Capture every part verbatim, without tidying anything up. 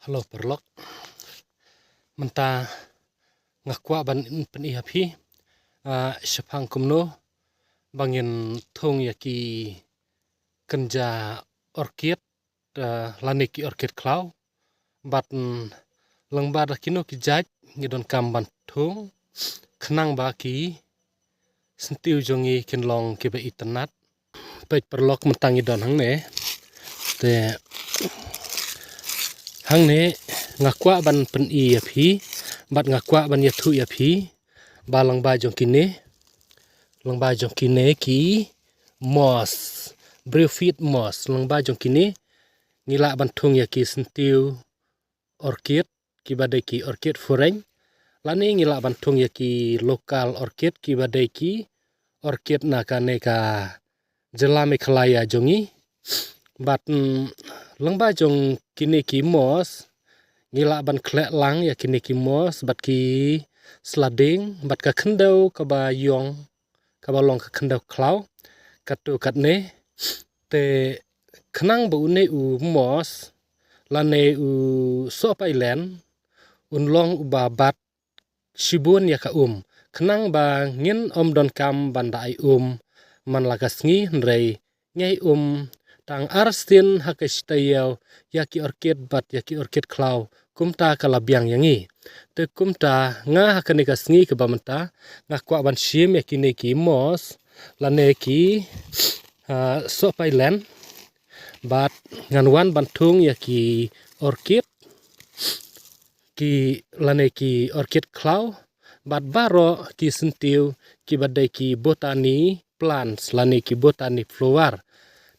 Hello paralok. Mynta nga kwah ban pyn-i ha phi, ah, shaphang kumno ba ngin thung ïa ki kynja orchid, ah, lane ki orchid khlaw. Bad, mm, lyngba da kino ki jait ngi donkam ban thung khnang ba ki syntiew jong ngi kin long kiba itynnad. Peit paralok, mynta ngi don hangne. Te hangne nga kwah ban pyn-i ïa phi bad nga kwah ban ïathuh ïa phi ba lyngba jong kine, lyngba jong kine ki moss, bryophyte moss, lyngba jong kine ngi lah ban thung ïa ki syntiew orchid kiba dei ki orchid foreign, lane ngi lah ban thung ïa ki local orchid kiba dei ki orchid na kane ka jylla Meghalaya jong ngi. Bad, mm, lyngba jong kine ki moss ngi lah ban khleh lang ïa kine ki moss bad ki sla dieng bad ka khyndew kaba ïong, kaba long ka khyndew khlaw katto katne. Te khnang ba une u moss lane u sohpailen un long uba bat shibun ïa ka um, khnang ba ngin ym donkam ban da ai um man la ka sngi, hynrei ngi ai um tang ar sien ha ka shi taïew ïa ki orchid bad ïa ki orchid khlaw. Kumta ka la biang ïa ngi. Te kumta nga ha kane ka sngi kaba mynta nga kwah ban shim ïa kine ki moss lane ki, ah, sohpailen bad ngan wan ban thung ïa ki orchid, ki lane ki orchid khlaw bad baroh ki syntiew kiba dei ki botany plants lane ki botany flower.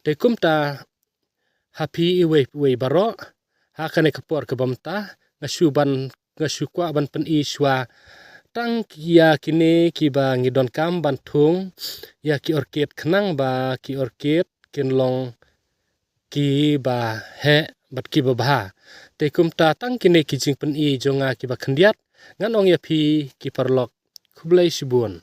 Te kumta ha phi iwei iwei baroh, ha kane ka por kaba mynta nga shu ban, nga shu kwah ban pyn-i shuwa tang ïa kine kiba ngi donkam ban thung ïa ki orchid khnang ba ki orchid kin long kiba heh bad kiba bha. Te kumta tang kine ki jingpyn-i jong nga kiba khyndiat, ngan ong ïa phi ki paralok, khublei shibun.